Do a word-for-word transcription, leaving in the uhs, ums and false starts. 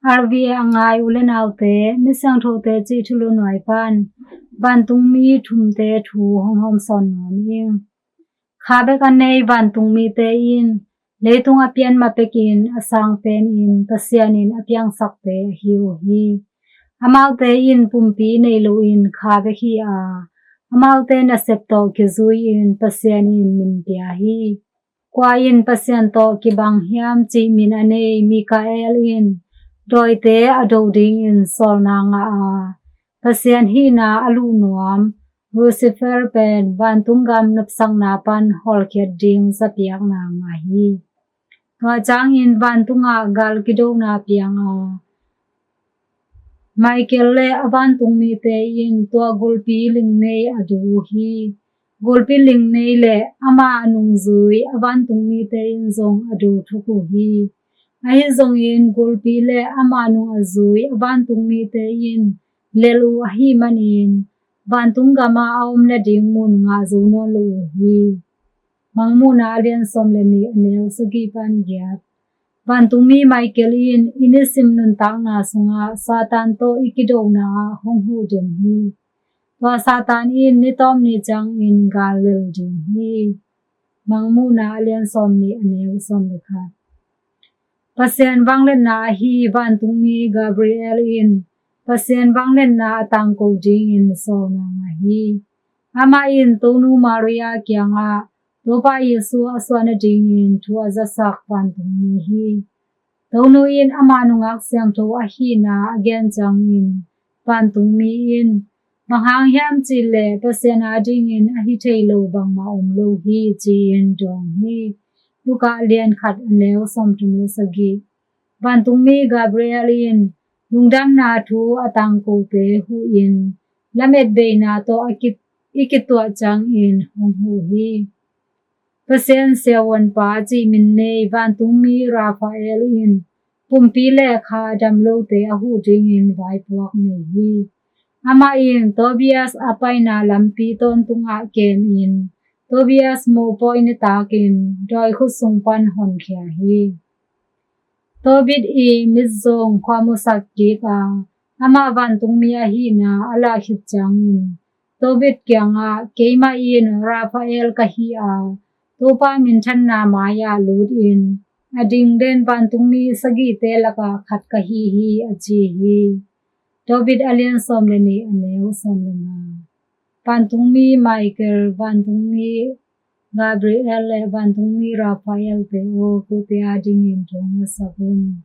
R V A a ngai u le naute, misiangthote cih thulu nuai pan vantungmi thumte thu hong hawmsawn nuam ing. Kha bek a nei vantungmite in leitung a pian ma pekin a sang penin Pasian in a piangsakte ahi uh hi. Amaute in pumpi nei loin kha bek hi a, amaute nasep tawh kizui-in Pasian in min pia hi. Kua in Pasian tawh kibang hiam cih min a nei Mikael in dawite a do dingin sawlna ngah a, Pasian hihna a luh nuam Lucifer pen vantung gam nopsakna pan hawlkhiat ding zapiakna ngah hi. Tua ciangin vantungah gal kidona piang a, Michael le a vantungmite in tua gulpi lingnei a du uh hi. Gulpi lingnei le amah a nungzui a vantungmite in zong a du thuk uh hi. Ahi zongin gulpi le amah nung a zui a vantungmite in lel uh ahih manin vantung gamah a om nading mun ngah zo nawn lo uh hi. Mangmuhna a lian sawm le nih, a neu sagih pan giat. Vantungmi Michael in i nisim nuntakna sungah Satan tawh i kidona ah hong huh den hi. Tua Satan in ni tawp ni ciangin gal lel ding hi. Mangmuhna a lian sawm nih, a neu sawm le khat. Pasian vangliatna ahi vantungmi Gabriel in Pasian vangliatna a tangko dingin sawlna ngah hi. Amah in Tonu Maria kiangah Topa Jesu a suah nadingin thu a zasak vantungmi hi. Tonu in amah nungak siangtho ahihna a gen ciangin vantungmi in bang hang hiam cih leh Pasian adingin ahi thei lo bangmah om lo hi ci-in dawng hi. Luka a lian khat, a neu sawmthum le sagih. Vantungmi Gabriel in lungdamna thu a tangkote huhin lametbeina tawh a ki, i kituah ciangin hong huh hi. Pasian siavuanpa cih min nei vantungmi Raphael in pumpi le kha a dam lote a huh dingin vaipuak nei hi. Amah in Tobias a paina lampi tawntungah kemin Tobias mopawi nitakin dawi khut sung pan honkhia hi. Tobit i mitzong khuamusak kik a, amah vantungmi ahihna a lah khit ciangin Tobit kiangah, keimah in Raphael ka hi a, Topa minthanna mai-ah lutin a dingden vantungmi sagihte lakah khat ka hi hi, a ci hi. Tobit a lian sawm le nih, a neu sawm le nga. Vantungmi Michael, vantungmi Gabriel le vantungmi Raphael te aw, kote adingin thong na sak un.